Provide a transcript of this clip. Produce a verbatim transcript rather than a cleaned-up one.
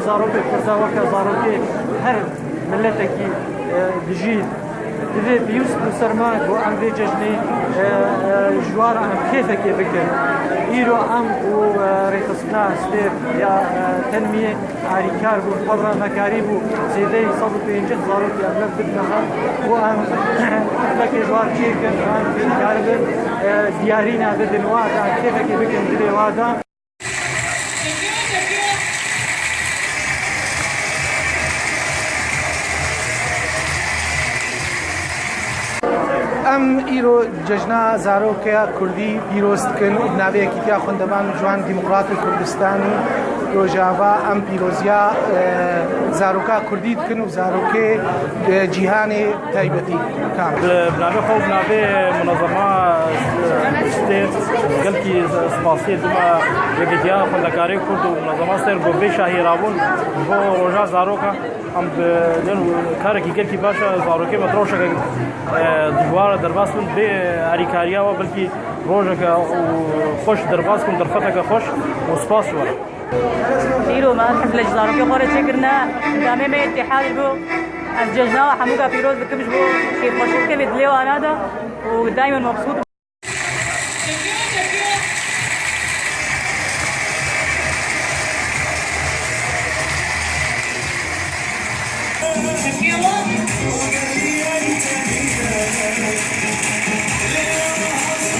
Zarokê Kurda weke zarokê her miletekî, e, dijî divê pêwîst bi ser me ku em vê cejnê, e, e, ji wan re em kêfekê bikin. Îro em û, e, rêxistina stêr ya, e, tenmiyê alîkar bûn, xwe re nekarî bû zêdeyî sed û pêncî zarokê em lev bidine hev û em kêfekê ji wan çêkin, em karibin, e, diyarî ne bidin wa de, em kêfekê bikin dilê wa de. Em îro cejna zarokeya kurdî pîroz dikin û bi navê Yekîtiya Xwendevan û Ciwan Demokrat û Kurdistanî Rojava em pîroziya, e, zaroka kurdî dikin û zarokê, e, cîhanê taybetî. Bi, bi navê xwe û bi navê munezema, e, Stêr, gelkî spasiyê dima Yekîtiya Xwendekarê Kurd û munezema Stêr ku vê şahî rabûn ji bo roja zaroka. Em bi, lê karekî gelkî baş e, zarokê me di rojeke, e, dijwar e derbas bin bê alîkariya we, belkî rojeke û xweş derbas bin, derfeteke xweş û spas ji we re. Îro me hifle ji zarokê xwe re çêkirine. Endamê me yê Îtîhad ji bo ez cejna we hemûka pîroz dikim ji bo kêfxweşî dikeve dilê wana de û daîmen mebsût.